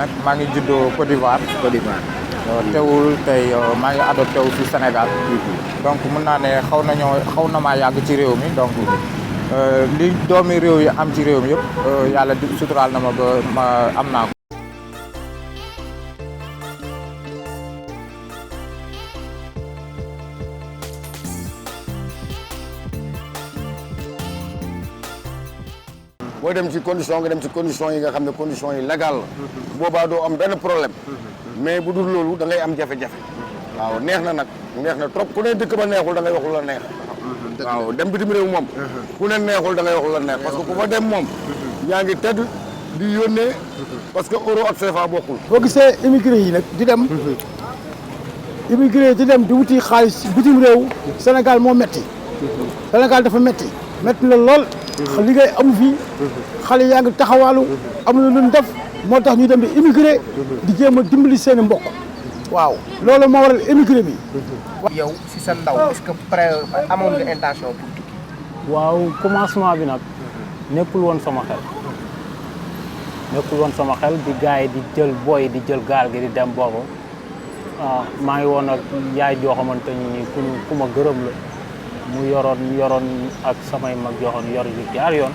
nag maa ngi juddoo Côte d'Ivoire. Côte d'Ivoire. teewul tey maa ngi adopté wu fi Sénégal. donc mën naa ne xaw na maa yàgg ci réew mi donc li doomi réew yi am ci réew mi yëpp yàlla di suturaal na ma ba ma am naa ko. boo dem ci condition nga dem ci condition yi nga xam ne condition yi légal la boobaa doo am benn problème mais bu dul loolu da ngay am jafe-jafe waaw neex na nag neex na trop ku ne dëkk ba neexul da ngay wax lu la neex waaw dem bitim réew moom ku ne neexul da ngay wax lu la neex parce que ku fa dem moom yaa ngi tedd di yónnee parce que euro ak CFA bokkul. boo gisee immigré yi nag di dem immigré di dem di wuti xaalis bitim réew Sénégal moo metti Sénégal dafa metti la lool liggéey amu fi xale yaa ngi taxawaalu amuñu lu ñu def moo tax ñu dem di immigré di jéem a dimbali seen i mbokk waaw loolu moo waral immigré bi. yow si sa ndaw est-ce que amoon nga intention pour tukki. waaw commencement bi nag nekkul woon sama xel bi gars yi di jël booy di jël gaal gi di dem boobu maa ngi woon ak yaay joo xamante ni ku ma gërëm la mu yoroon ak samay mag yoo xam yor yu jaar yoon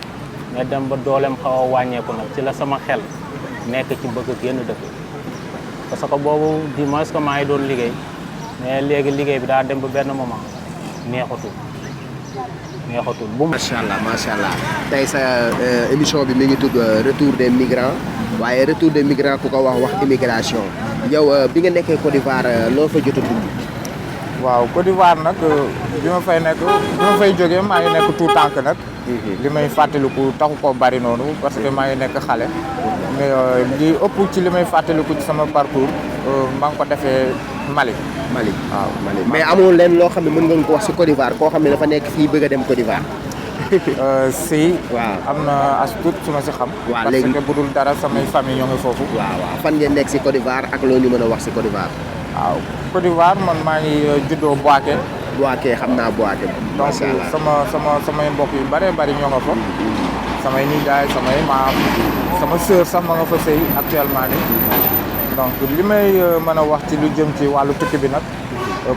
mais dem ba dooleem xaw a wàññeeku nag ci la sama xel nekk ci bëgg génn dëkk parce que boobu dimanche que maa ngi doon liggéey mais léegi liggéey bi daa dem ba benn moment neexatul macha allah tey sa émission bi mi ngi tudd retour des migrants waaye retour des migrants ku ko wax immigration yow bi nga nekkee Côte d'Ivoire loo fa jot a dund. waaw Côte d'Ivoire nag bi ma fay jógee maa ngi nekk tout tànk nag. li may fàttaliku taxu ko bari noonu parce que maa ngi nekk xale. mais li ëpp ci li may fàttaliku ci sama parcours maa ngi ko defee Mali. waaw Mali mais amul leen loo xam ne mën nga ko wax si Côte d'Ivoire koo xam ne dafa nekk fii bëgg a dem Côte d'Ivoire. si. waaw am na as tuut su ma si xam. waaw léegi parce que bu dul dara samay famille ñoo ngi foofu. waaw fan ngeen nekk si Côte d'Ivoire ak loo ñu mën a wax si Côte d'Ivoire. waaw Côte d'Ivoire man maa ngi juddoo Boaké. xam naa Boaké. macha allah donc samay mbokk yu bëree bëri ñoo nga fa. samay nijaay samay maam sama sœur sax ma nga fa sëy actuellement nii. donc li may mën a wax ci lu jëm ci wàllu tukki bi nag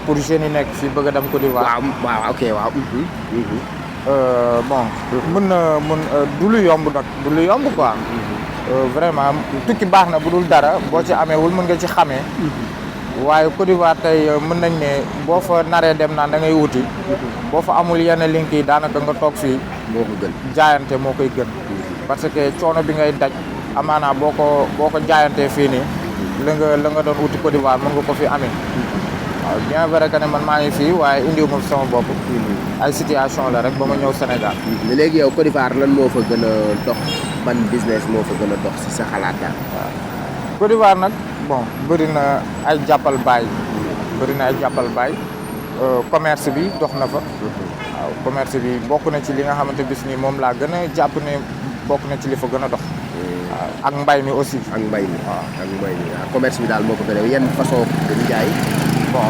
pour jeunes yi nekk fii bëgg a dem Côte d'Ivoire. waaw ok waaw. bon du lu yomb nag du lu yomb quoi. vraiment tukki baax na bu dul dara boo ci ameewul mën nga ci xamee. waaye Côte d'Ivoire tey mën nañ ne boo fa naree dem naan da ngay wuti. boo fa amul yenn link yi daanaka nga toog fii. moo ko gën jaayante moo koy gën. parce que coono bi ngay daj amaana boo ko jaayantee fii nii la nga doon wuti Côte d'Ivoire mën nga ko fi amee. waaw bien vrai que ne man maa ngi fii waaye indiwuma fi sama bopp. ay situation la rek ba ma ñëw Sénégal. mais léegi yow Côte d'Ivoire lan moo fa gën a dox ban business moo fa gën a dox si sa xalaat daal. waaw Côte d'Ivoire nag bon bëri na ay jàppal baay. Commerce bi dox na fa. waaw commerce bi bokk na ci li nga xamante bis ni moom laa gën a jàpp ne bokk na ci li fa gën a dox. waaw ak mbay mi aussi. waaw commerce bi daal moo ko gën a yan façon dañu jaay. bon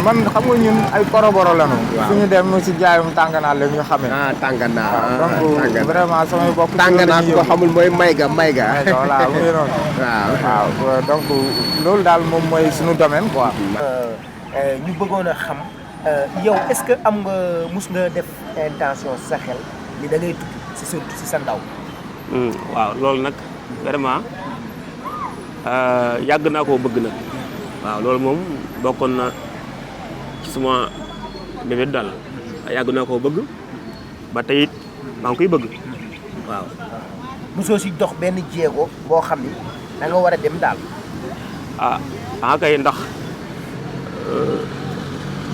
man xam nga ñun ay koroboro lañu. waaw suñu dem si jaayum tànganaar la ñu xamee. tànganaar donc vraiment samay bokk. tànganaar ko xamul mooy mayga. voilà mu ngi noonu. waaw donc loolu daal moom mooy suñu domaine quoi. ñu bëggoon a xam yow est-ce que mus nga def intention sa xel ni da ngay tukki si sa ndaw. waaw loolu nag vraiment yàgg naa koo bëgg nag. waaw loolu moom bokkoon na ci suma bébét daal yàgg naa koo bëgg ba tey it maa ngi koy bëgg waaw. mosoo si dox benn jéego boo xam ni da nga war a dem daal. kay ndax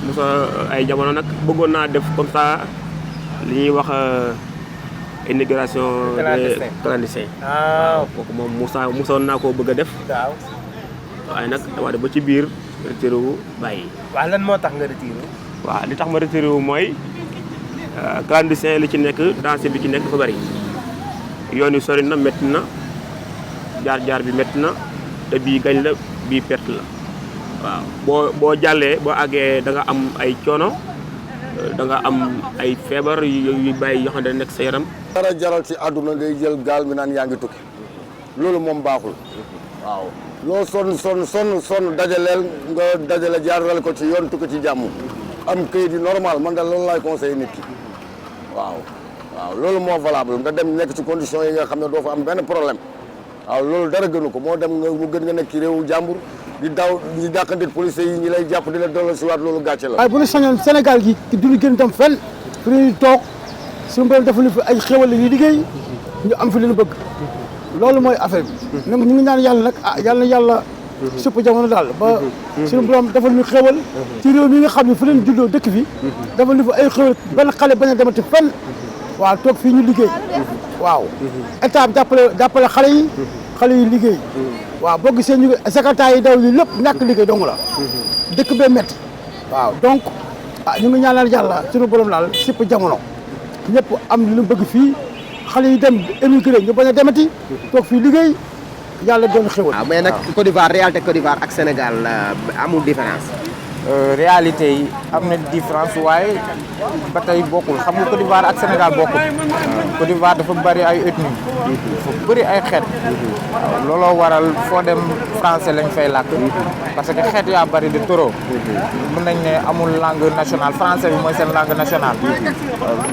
mosa ay jamono nag bëggoon naa def comme ça li ñuy wax immigration clandestin. waaw kooku moom mosoon naa koo bëgg a def. waaw. waaye nag dama dem ba ci biir retiré wu bàyyi. waaw lan moo tax nga retiré wu. waaw li tax ma retiré wu mooy clandestin li ci nekk danger bi ci nekk dafa bari yoon wi sori na métti na jaar bi métti na te bii gañ la bii perte la waaw boo jàllee boo àggee da nga am ay coono da nga am ay feebar yu bàyyi yoo xam ne nekk sa yaram. dara jaral ci àdduna ngay jël gaal mi naan yaa ngi tukki loolu moom baaxul waaw loo sonn dajaleel nga dajale jaarale ko ci yoon tukki ci jàmm am këyit yi normal man daal loolu laay conseillé nit ki waaw loolu moo valable nga dem nekk ci condition yi nga xam ne doo fa am benn problème waaw loolu dara gënu ko moo dem mu gën nga nekk ci réewu jàmbur di daw di dàqantit police yi ñi lay jàpp di la delloo si waat loolu gàcce la. waaye bu ñu sañoon Sénégal gi duñu gën dem fenn fi ñuy toog suñu borom defal fi ay xéwal la ñuy liggéey ñu am fi li ñu bëgg loolu mooy affaire bi. nag ñu ngi ñaan yàlla nag yàlla na yàlla supp jamono daal ba suñu borom defal ñu xéwal ci réew mi nga xam ne fu leen juddoo dëkk fi defal ñu fi ay xéwal benn xale bañ a demati fenn waaw toog fii ñu liggéey waaw état bi jàppale xale yi liggéey waaw boo gisee ñu secrétaire yi daw li lépp ñàkk liggéey dong la dëkk bee métti waaw donc ñu ngi ñaanal yàlla suñu borom daal sipp jamono ñëpp am lu bëgg fii xale yi dem émigré ñu bañ a demati toog fii liggéey yàlla doon xéwal. waaw mais nag Côte d'Ivoire réalité Côte d'Ivoire ak Sénégal amul différence. réalité yi am na différence waaye ba tey bokkul xam nga Côte d'Ivoire ak Sénégal bokkul. Côte d'Ivoire dafa bëri ay ethnie dafa bëri ay xeet. looloo waral foo dem français lañ fay làkk. parce que xeet yaa bëri de trop. mën nañ ne amul langue nationale français bi mooy seen langue nationale.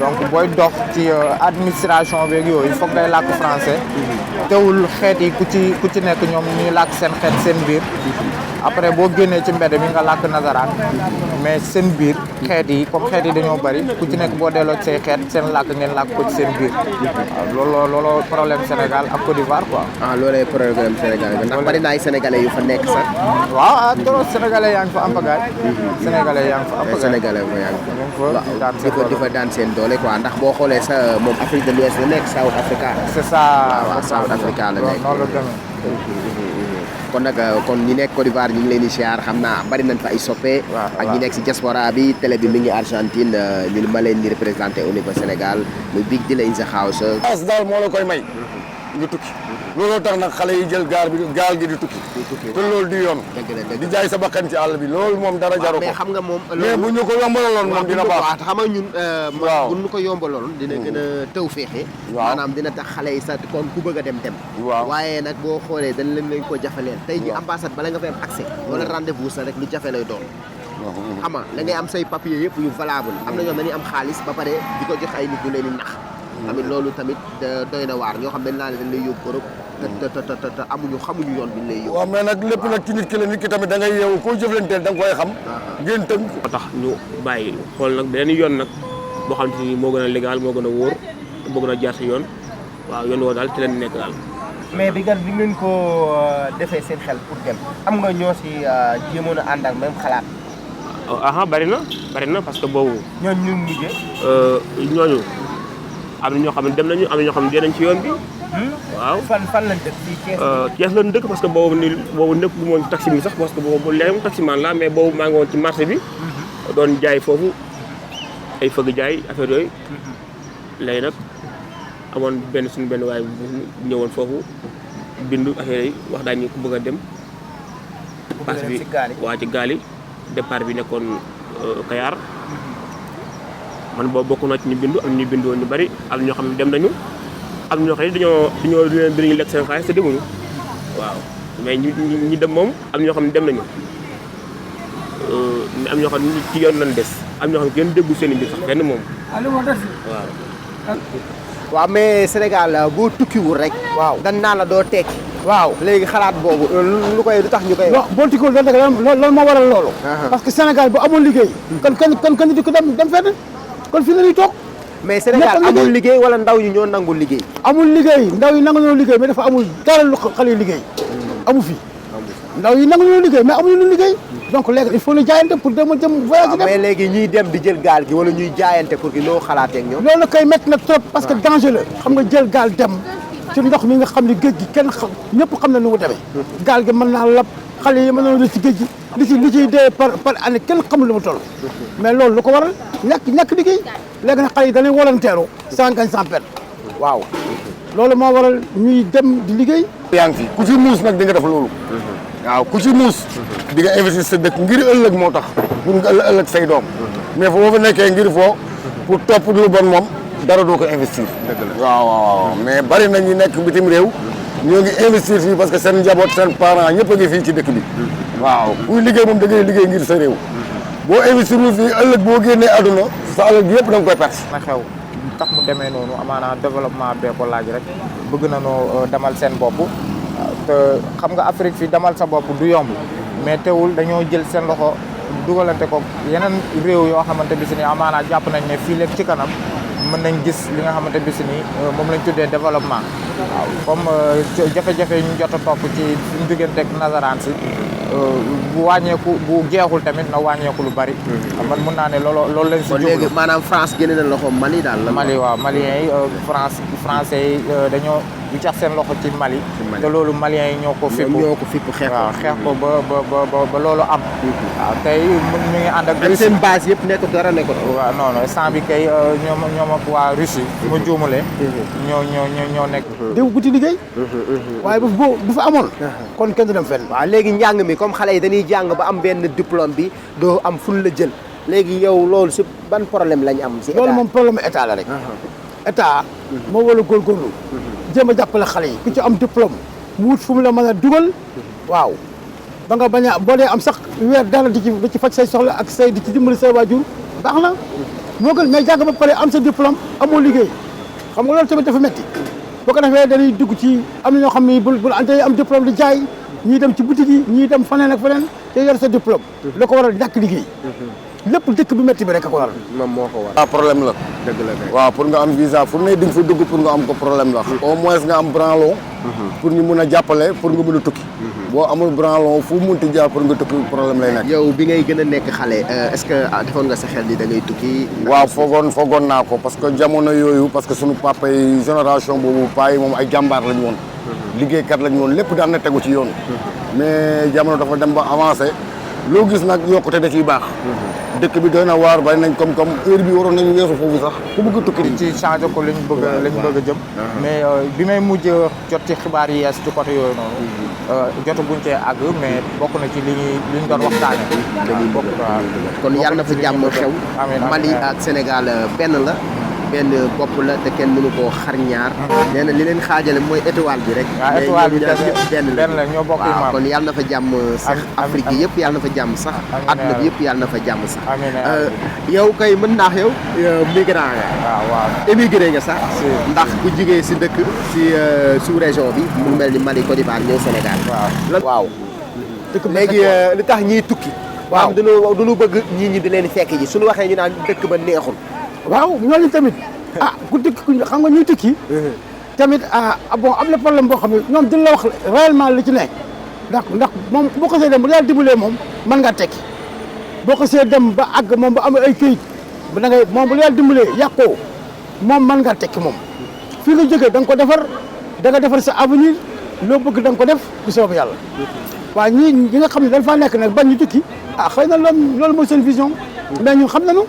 donc booy dox ci administration beeg yooyu foog ngay làkk français. teewul xeet yi ku ci nekk ñoom ñuy làkk seen xeet seen biir. après boo génnee ci mbedd mi nga làkk nasaraan mais seen biir xeet yi comme xeet yi dañoo bari ku ci nekk boo delloo ci say xeet seen làkk ngeen làkk ko ci seen biir waaw looloo problème Sénégal ak Côte d'Ivoire quoi. loolay problème Sénégal bi ndax bari na ay sénégalais yu fa nekk sax. waaw trop sénégalais yaa ngi fa am bagaay. sénégalais yaa ngi fa am bagaay sénégalais yaa ngi fa di fa daan seen doole quoi ndax boo xoolee sa moom Afrique de l'Ouest la nekk South Africa. c'est ça waaw South Africa la nekk noonu la demee. kon nag kon ñi nekk Côte d'Ivoire ñu ngi leen di siyaar xam naa bari nañ fa ay soppe ak ñi nekk si diaspora bi télé bi mi ngi Argentine ñu ma leen di représenté au niveau Sénégal muy Big Deal in the House. as daal moo la koy may nga tukki looloo tax nag xale yi jël gaal gi di tukki te loolu di yoon di jaay sa bakkan ci àll bi loolu moom dara jaru ko mais xam nga moom mais bu ñu ko yombalaloon moom dina baax xam nga ñun bu ñu ko yombaloon dina gën a tëw féexe maanaam dina tax xale yi sax kon ku bëgg a dem waaw waaye nag boo xoolee dañ leen ko jafeleel tey ji ambassade bala nga fa am accès wala rendez-vous sax rek lu jafe lay doon xam nga da ngay am say papier yëpp yu valable am na ñoom dañuy am xaalis ba pare di ko jox ay nit ñu leen di nax tamit loolu tamit doy na waar ñoo xam dañ naa ne dañ lay yóbbu Europe te xamuñu yoon bi ñu lay yóbbu. waaw mais nag lépp nag ci nit ki la nit ki tamit da ngay yeewu koo jëflanteel da nga koy xam. ngeen tënk. moo tax ñu bàyyi xool nag beneen yoon nag boo xam te ni moo gën a légal moo gën a wóor moo gën a jaar si yoon waaw yoon woo daal ci leen nekk daal. mais bi ngeen ko defee seen xel pour dem am nga ñoo si jéemoon a ànd ak même xalaat. bari na parce que boobu. ñooñu ñu ngi ñooñu. am na ñoo xam ne dem nañu am na ñoo xam ne dee nañ ci yoon bi. waaw fan lañ dëkk fii Thiès. Thiès lañ dëkk parce que boobu nekk bu moon taxi bi sax parce que boobu léegi mu taximan la mais boobu maa ngi woon ci marché bi. doon jaay foofu ay fëgg jaay affaire yooyu. léegi nag amoon suñu benn waay bu ñëwoon foofu bindu affaire yi wax daañu ko bëgg a dem. parce que waa ci gaal yi départ bi nekkoon Kayar. man boobu bokk na ci ñu bindu am ñu bindu woon ñu bari am ñoo xam ne dem nañu am ñoo xam ne dañoo leen lekk seen xaalis te demuñu waaw mais ñi dem moom am ñoo xam ne dem nañu am ñoo xam ne ci yoon lañ des am ñoo xam ne kenn déggu seen i mbir sax fenn moom waaw. waaw mais Sénégal boo tukkiwul rek. waaw dañ naa la doo tekki. waaw léegi xalaat boobu lu tax ñu koy. non boo tukkiwul doo tekki loolu moo waral loolu. parce que Sénégal bu amul liggéey. kan di ko dem fenn. kon fii la ñuy toog. mais Sénégal amul liggéey wala ndaw ñi ñoo nangul liggéey. amul liggéey ndaw yi nangu ñoo liggéey mais dafa amul dara lu xale yi liggéey. amu fi ndaw yi nangu ñoo liggéey mais amuñu lu liggéey. donc léegi il faut ñu jaayante pour dem voyage dem. mais léegi ñuy dem di jël gaal gi wala ñuy jaayante pour que loo xalaatee ak ñoom. loolu kay métti na trop parce que danger la xam nga jël gaal dem ci ndox mi nga xam ne géej gi kenn xam ñëpp xam na nu mu demee. gaal gi mën naa lab xale yi mën na ci géej gi li ciy dee par année kenn xamul lu mu toll mais loolu lu ko waral ñàkk liggéey léegi nag xale yi dañuy volontaire sans gagne sans perte waaw loolu moo waral ñuy dem di liggéey. yaa ngi fi ku ci muus nag di nga def loolu. waaw ku ci muus. di nga investir sa dëkk ngir ëllëg moo tax. pour nga ëllëg say doom. mais foo fa nekkee ngir foo pour topp lu bon moom dara doo ko investir. dëgg la waaw mais bari na ñu nekk bitim réew. ñoo ngi investir fii parce que seen njaboot seen parents ñëpp a ngi fii ci dëkk bi waaw kuy liggéey moom da ngay liggéey ngir sa réew boo investir wul fii ëllëg boo génnee àdduna sa alal bi yëpp da nga koy perte. na xew tax mu demee noonu amaana développement bee ko laaj rek bëgg na noo demal seen bopp te xam nga Afrique fii demal sa bopp du yomb mais teewul dañoo jël seen loxo dugalante ko yeneen réew yoo xamante bi si ni amaana jàpp nañ ne fii léegi ci kanam mën nañ gis li nga xamante bi si ni moom lañ tuddee développement waaw comme jafe-jafe yi ñu jot a topp ci suñu digganteeg nasaraan si bu wàññeeku bu jeexul tamit na wàññeeku lu bari. man mun naa ne loolu lañ si kon léegi maanaam France génne na loxo Mali daal la. Mali waaw maliens yi français yi dañoo wiccax seen loxo ci Mali. te loolu maliens yi ñoo ko fipp xeex ko waaw xeex ko ba loolu am. waaw tey ñu ngi ànd ak. Russie seen base yëpp nekk dara nekkul. waaw non non instant bi kay ñoom ak waa Russie. su ma juumalee. ñoo nekk. déw guti liggéey. waaye bu fa amoon. kon kenn du dem fenn. waaw léegi njàng mi comme xale yi dañuy jàng ba am benn diplôme bi doo am ful la jël léegi yow loolu si ban problème lañ am. si état loolu moom problème état la rek. état moo war a góorgóorlu. jéem a jàppale xale yi ku ci am diplôme mu wut fu mu la mën a dugal. waaw ba nga bañ a boo dee am sax weer dara di ci faj say soxla ak say di ci dimbali say waajur baax na moo gën mais jàng ba pare am sa diplôme amoo liggéey xam nga loolu tamit dafa metti boo ko defee dañuy dugg ci am na ñoo xam ne bul ante am diplôme di jaay ñii dem ci boutique yi ñii dem faneen ak faneen te yor sa diplôme la ko waral ñàkk liggéey lépp dëkk bi métti bi rek a ko waral. moom moo ko waral. waaw problème la. dëgg la kay. waaw pour nga am visa fu ne di nga fa dugg pour nga am ko problème la. au moins nga am branlon. pour ñu mun a jàppale pour nga mun a tukki. boo amul branlon fu munti jaar pour nga tukki problème lay nekk. yow bi ngay gën a nekk xale est-ce que defoon nga sa xel ni da ngay tukki. waaw foogoon naa ko parce que jamono yooyu parce que sunu papa yi génération boobu paa yi moom ay jàmbaar lañu woon. liggéeykat lañu woon lépp daan na tegu ci yoon. mais jamono dafa dem ba avancé loo gis nag yokkute da ciy baax. dëkk bi doy na waar bari nañ comme heure bi waroon nañu weesu foofu sax ku bëgg a tukki. ci changé ko lañ bëgg a jëm. mais bi may mujj jot ci xibaar yi yees ci côté yooyu noonu. jotaguñ cee àgg mais bokk na ci li ñu doon waxtaane. bokk waaw. kon yàlla na fa jàmm xew. amiin Mali ak Sénégal benn la. benn bopp la te kenn mënu koo xar ñaar. nee na li leen xaajale mooy étoile bi rek. waaw étoile bi benn la ñoo bokk maam. kon yàlla na fa jàmm sax. Afrique yi yëpp yàlla na fa jàmm sax. àdduna bi yëpp yàlla na fa jàmm sax. yow kay mën naa yow migrant nga. waaw émigré nga sax. ndax ku jigee si dëkk si sous région bi. mu mel ni Mali Côte d'Ivoire ñëw Sénégal. waaw. léegi li tax ñiy tukki. waaw duñu bëgg ñi di leen fekk ji suñu waxee ñu naan dëkk ba neexul. waaw ñooñu tamit ku tukki xam nga ñuy tukki tamit bon am na problème boo xam ne ñoom dina la wax réellement li ci nekk ndax moom boo ko see dem bu yàlla dimbalee moom mën ngaa tekki boo ko see dem ba àgg moom ba am ay këyit ba da ngay moom bu yàlla dimbalee yàqoo moom mën ngaa tekki moom fii nga jógee da nga ko defar da nga defar sa avenir loo bëgg da nga ko def bu soobee yàlla waaw ñi nga xam ne dañ faa nekk nag bañ ñu tukki xëy na loolu mooy seen vision mais ñun xam nañu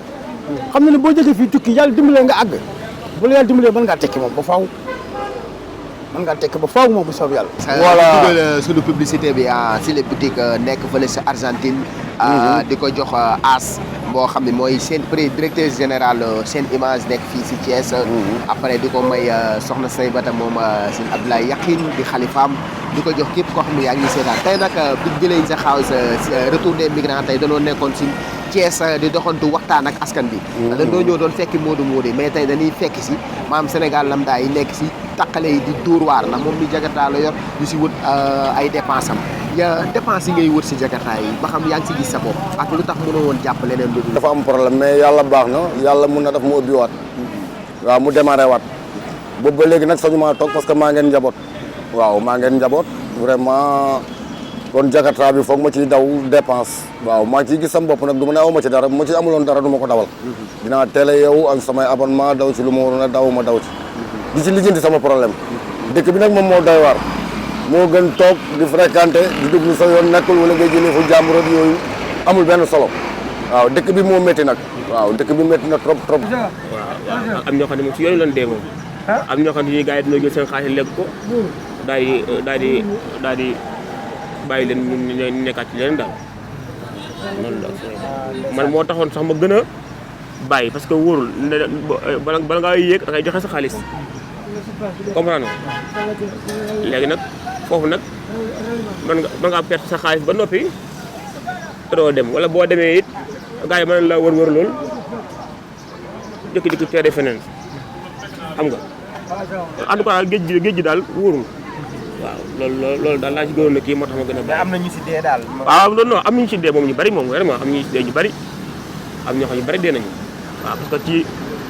xam na ne boo jógee fii tukki yàlla dimbalee nga àgg bu la yàlla dimbalee mën ngaa tekki moom ba faaw mën ngaa tekki ba faaw moom bu soob yàlla. voilà dugal suñu publicité bi si les boutiques nekk fële sa Argentine. di ko jox As boo xam ne mooy seen directeur général seen image nekk fii si Thiès. après di ko may soxna Saybata moom seen Abdoulaye Yakhine di xalifaam di ko jox képp koo xam ne yaa ngi seetaan tey nag bi jëlee sa xaaw sa retour des migrants tey danoo nekkoon si Thiès di doxantu waxtaan ak askan bi. dañoo ñëw doon fekki Modou mais tey dañuy fekk si maam Sénégal lambda yi nekk si taqale yi di dóor waar ndax moom mi Jakarta la yor di si wut ay dépense am dépense yi ngay wut si Jakarta yi ba xam yaa ngi si gis sa bopp ak lu tax mënoo woon jàpp leneen lu dul. dafa am problème mais yàlla baax na yàlla mun na def mu ubbiwaat waaw mu démarré waat boobu ba léegi nag sañu maa toog parce que maa ngeen njaboot waaw maa ngeen njaboot vraiment kon Jakarta bi foog ma ciy daw dépense waaw maa ciy gis sama bopp nag du ma ne aw ma ci dara bu ma ci amuloon dara du ma ko dawal dinaa teel a yeewu ak samay abonnement daw ci lu ma waroon a daw ma daw ci di ci lijjanti sama problème dëkk bi nag moom moo doy waar moo gën toog di fréquenté di déglu sa yoon nekkul wala ngay jëlee fu jàmbur ak yooyu amul benn solo waaw dëkk bi moo métti nag waaw dëkk bi métti na trop trop. waaw am ñoo xam ne moom si yoonu lan dee moom. am ñoo xam ne nii gars yi dina jël seen xaalis lekk ko daal di bàyyi leen ñu nekkaat ci leen daal noonu la man moo taxoon sax ma gën a bàyyi parce que wóorul bala ngaa yéeg da ngay joxe sa xaalis comprendre nga léegi nag foofu nag mën nga perte sa xaalis ba noppi te doo dem wala boo demee it gars yi mën la wër lool jëkki-jëkki teere feneen xam nga en tout cas géej gi daal wóorul waaw loolu daal laa ci gënoon a kii moo tax ma gën a mais am na ñu si dee daal. waaw non am ñu si dee moom ñu bari moom vraiment am ñu si dee ñu bari am ñoo xam ñu bari dee nañu waaw parce que ci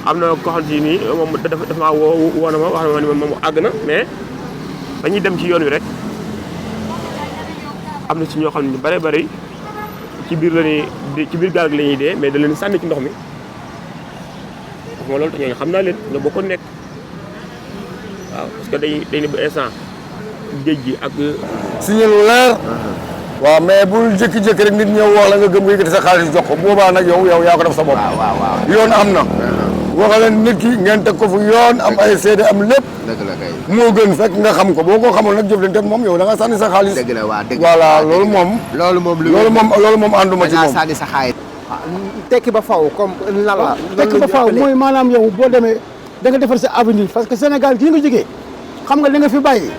am na ko xam si nii moom dafa maa woo na ma wax na ma ni moom àgg na mais dañuy dem ci yoon wi rek am na si ñoo xam ne ñu bari ci biir ci biir gaal gi la ñuy dee mais da leen sànni ci ndox mi wax ma loolu te ñooñu xam naa leen ñoo bokkoon nekk waaw parce que dañuy ba instant géej gi ak signé lu leer waaw mais bul jékki-jékki rek nit ñëw wax la nga gëm nga yëkkati sa xaalis jox ko boobaa nag yow yaa ko def sa bopp yoon am na waxa leen nit ki ngeen teg ko fu yoon am ay seede am lépp dëgg la kay moo gën fekk nga xam ko boo ko xamul nag jëflante ak moom yow da nga sànni sa xaalis dëgg la waa dëgg voilà loolu moom ànduma ci da moom ngaa sànni sa xaalis tekki ba faw comme lan la tekk ba faaw mooy maanaam yow boo demee da nga defar sa avenir parce que Sénégal gii nga jógee xam nga li nga fi bàyyi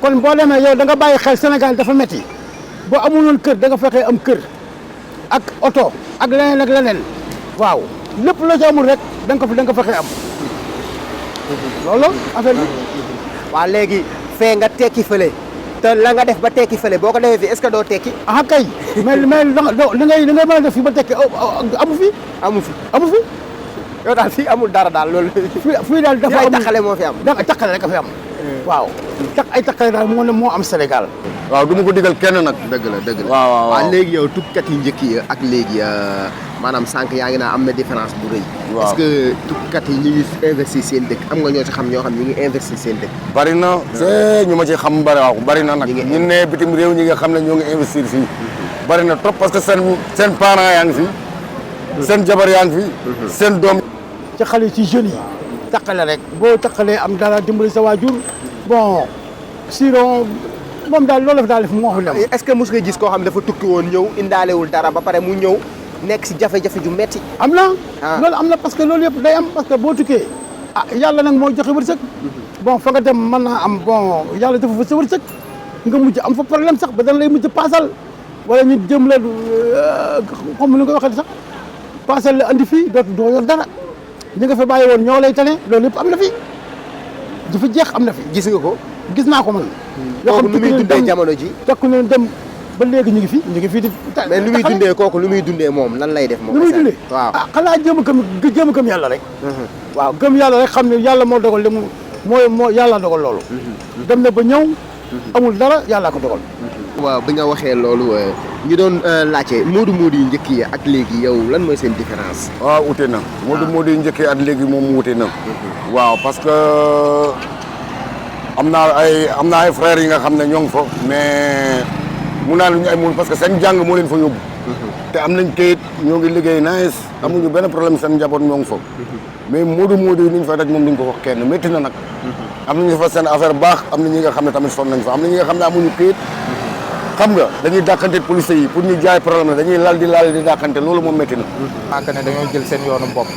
kon boo demee yow da nga bàyyi xel Sénégal dafa metti boo amul woon kër da nga fexee am kër ak oto ak leneen waaw lépp loo ci amul rek da nga fexee am loolu affaire bi. waaw léegi fee nga tekki fële te la nga def ba tekki fële boo ko defee fii est-ce que doo tekki ah kay mais li ngay mën a def fii ba tekki amu fi yow daal fii amul dara daal loolu fii daal dafa ay taxale moo fi am da taxale rek a fi am waaw ay taxale daal moo am Sénégal. waaw du ma ko digal kenn nag dëgg la waaw léegi yow tukkat yi njëkk yi ak léegi maanaam sànq yaa ngi naa am na différence bu rëy est-ce que tukkat yi ñu ngi investir seen dëkk am nga ñoo ci xam ñoo xam ñu ngi investir seen dëkk bari na ñu ma ci xam bari na nag ñu ne bitim réew ñi nga xam ne ñoo ngi investir fii bari na trop parce que seen parents yaa ngi fi seen jabar yaa ngi fi seen doom ci xale ci jeunes yi taqale rek boo taqalee am dara dimbali sa waajur bon sinon moom daal loolu daal def moo fi dem. est-ce que mos nga gis koo xam dafa tukki woon ñëw indaalewul dara ba pare mu ñëw nekk si jafe-jafe ju metti am na loolu am na parce que loolu yëpp day am parce que boo tukkee yàlla nag moo joxe wërsëg bon fa nga dem mën naa am bon yàlla dafa fa sa wërsëg nga mujj am fa problème sax ba dana lay mujj paasal wala ñu jëm la xam lu nga waxee sax paasal la andi fii doo yor dara ñi nga fa bàyyi woon ñoo lay tane loolu yëpp am na fi du fi jeex am na fi. gis nga ko. gis naa ko man. yoo xam nu muy dundee jamono ji. tekku leen dem ba léegi ñu ngi fi di. mais lu muy dundee kooku lu muy dundee moom lan lay def. moom lu muy dundee waaw xanaa jéem a gëm yàlla rek. waaw gëm yàlla rek xam ne yàlla moo dogal li moo yàlla dogal loolu. dem na ba ñëw. amul dara yàlla ko dogal. waaw bi nga waxee loolu ñu doon laajte moodu yi njëkk yi ak léegi yow lan mooy seen différence. waaw ute na moodu yi njëkk yi ak léegi moom wute na. waaw parce que am naa ay frères yi nga xam ne ñoo ngi fa mais mun naa ñu ay mun parce que seen jàng moo leen fa yóbbu. te am nañ kayit ñoo ngi liggéey nice amuñu benn problème seen njaboot ñoo ngi fa. mais moodu yi ni ñu fa daj moom duñ ko wax kenn métti na nag. am nañu fa seen affaire baax am na ñi nga xam ne tamit sonn nañ fa am na ñi nga xam ne amuñu kayit. xam nga dañuy dàkkante police yi pour ñu jaay problème la dañuy lal di dàkkante loolu moom métti na. maaka ne dañoo jël seen yoonu bopp.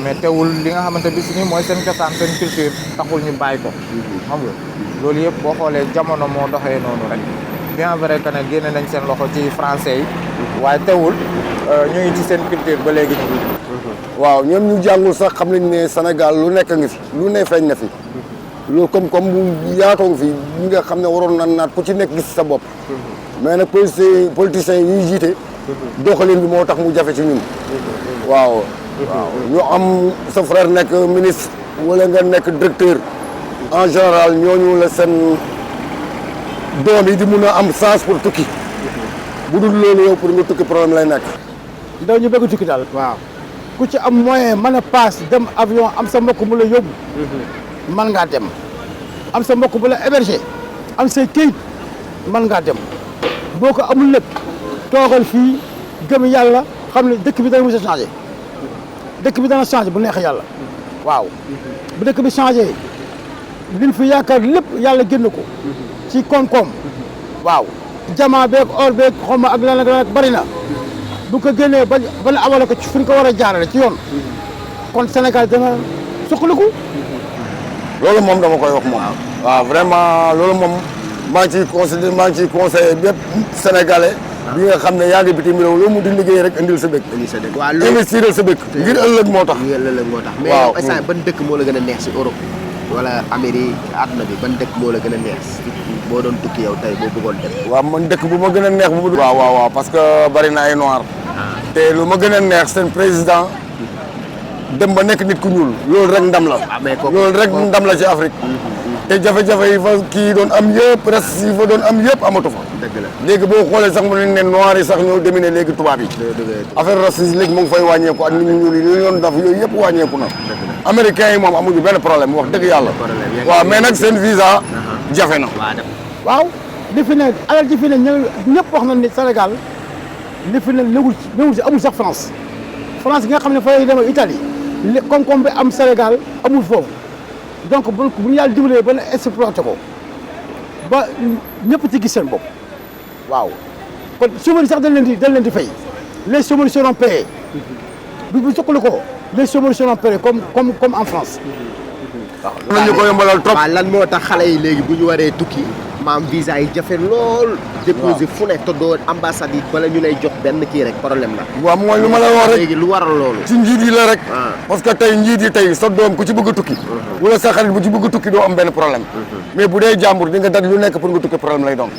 mais teewul li nga xamante bi si nii mooy seen cosaan seen culture taxul ñu bàyyi ko. xam nga loolu yëpp boo xoolee jamono moo doxee noonu rek bien vrai que ne génne nañ seen loxo ci français yi waaye teewul ñu ngi ci seen culture ba léegi ñu. waaw ñoom ñu jàngul sax xam nañ ne Sénégal lu nekk ngi fi lu ne feeñ na fi. loolu comme bu yaatoo fi ñi nga xam ne waroon na naat ku ci nekk gis sa bopp mais nag politiciens yi ñuy jiite doxalin bi moo tax mu jafe ci ñun waaw ñu am sa frère nekk ministre wala nga nekk directeur en général ñooñu la seen doom yi di mun a am chance pour tukki bu dul loolu yow pour nga tukki problème lay nekk ndaw ñu bëgg tukki daal waaw ku ci am moyen mën a paas dem avion am sa mbokk mu la yóbbu mën ngaa dem am sa mbokk bu la héberger am say këyit mën ngaa dem boo ko amul lépp toogal fii gëm yàlla xam ne dëkk bi dana mos a changé dëkk bi dana changé bu neexee yàlla waaw bu dëkk bi changé liñ fi yaakaar lépp yàlla génn ko ci koom-koom waaw jamaa beeg or beeg xawma ak lan ak lan bari na bu ko génnee ba la awale ko ci fu ñu ko war a jaarale ci yoon kon Sénégal dana suqaliku loolu moom dama koy wax moom. waaw vraiment loolu moom maa ngi ciy conseillé bépp sénégalais. bi nga xam ne yaa ngi bitim réew loo mu di liggéey rek indil sa dëkk. waaw loolu investiral sa dëkk. ngir ëllëg moo tax. mais yow instant ban dëkk moo la gën a neex si Europe wala Amérique àdduna bi ban dëkk moo la gën a neex boo doon tukki yow tey boo bëggoon dem. waaw man dëkk bu ma gën a neex bu ma. waaw parce que bari na ay noir. te lu ma gën a neex seen président dem ba nekk nit ku ñuul loolu rek ndam la. loolu rek ndam la ci Afrique. te jafe-jafe yi fa kii doon am yëpp reste yi fa doon am yëpp amatu fa. dëgg la léegi boo xoolee sax mu ne noir yi sax ñoo dominé léegi tubaab yi. affaire racisme léegi mu ngi fay wàññeeku ak nit ñu ñuul yi li ñu doon def yooyu yëpp wàññeeku na. américains yi moom amuñu benn problème wax dëgg yàlla. waaw mais nag seen visa jafe na. waaw li fi ne alal ji fi ne ñëpp wax nañ ne Sénégal li fi ne néewul si amul sax France gi nga xam ne fa lay dem Italie li koom-koom bi am Sénégal amul foofu donc bu ñu yàlla dimbalee ba exploité ko ba ñëpp ci gis seen bopp waaw kon chômeurs yi sax dañ leen di fay les chômeurs seront payés bu soxla ko les chômeurs seront payés comme en France. waaw ñu ko yombalal trop. waaw lan moo tax xale yi léegi bu ñu waree tukki maam visa yi jafe lool. déposé fu ne te doo ambassade yi bala ñu lay jox benn kii rek problème la. waaw mooy lu ma la wax rek léegi lu waral loolu. ci njiit yi la rek. parce que tey njiit yi tey sa doom ku ci bëgg a tukki. wala sa xarit bu ci bëgg a tukki doo am benn problème. mais bu dee jàmbur di nga daj lu nekk pour nga tukki problème lay doon.